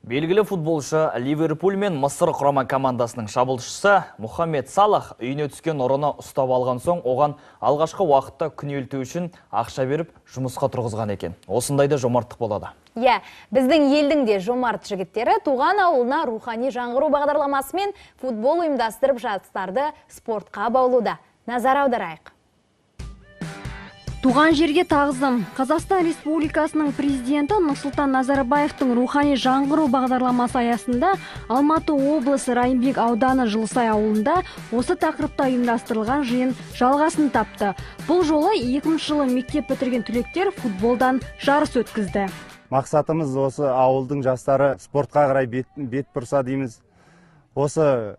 Белгілі футболшы, Ливерпуль мен Мысыр құрама командасының шабуылшысы Мұхаммед Салах үйіне түскен ұрыны ұстап алған соң, оған алғашқы уақытта күнелту үшін ақша беріп, жұмысқа тұрғызған екен. Осындайда жомарттық болады. Иә, біздің елдің де жомарт жігіттері туған ауылына рухани жаңғыру бағдарламасымен футбол ұйымдастырып, жастарды спортқа баулуда. Назар аударайық. Туған жерге тағзым. Қазақстан Республикасының президенті Нұрсұлтан Назарбаевтың рухани жаңғыру бағдарламасы аясында Алматы облысы, Райымбек ауданы, Жылысай ауылында осы тақырыпта ұйымдастырылған жиын жалғасын тапты. Бұл жолы 2000 жылы мектеп бітірген түлектер футболдан жарыс өткізді. Мақсатымыз осы ауылдың жастары спортқа қарай бет бұрса дейміз. Осы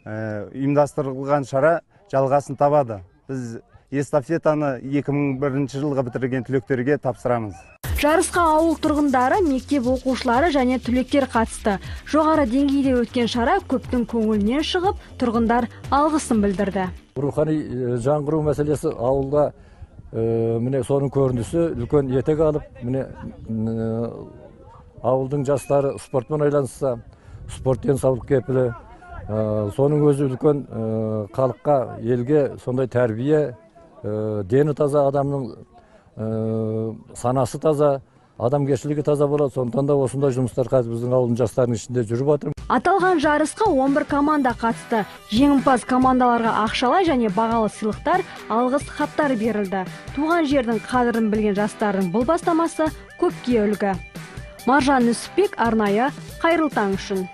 ұйымдастырылған шара жалғасын табады. Біз эстафетаны 2001 жылғы бітірген түлектерге тапсырамыз. Жарысқа ауыл тұрғындары, мектеп оқушылары және түлектер қатысты. Жоғары деңгейде өткен шара көптің көңілінен шығып, тұрғындар алғысын білдірді. Рухани жаңғыру мәселесі ауылда, міне, соның көрінісі үлкен етек алып, міне, ауылдың жастары спортпен байланысса, спорт денсаулық кепілі, соның өзі үлкен халыққа, елге сондай тәрбие. Дені таза адамның санасы таза, адамгершілігі таза болады. Сондықтан да осындай жұмыстар қазір біздің ауылдың жастарының ішінде жүріп жатыр. Аталған жарысқа 11 команда қатысты. Жеңімпаз командаларға ақшалай және бағалы сыйлықтар, алғыс хаттар берілді. Туған жердің қадірін білген жастардың бұл бастамасы көпке үлгі. Маржан Нүсіпбек, арнайы «Қайырлы таң» үшін.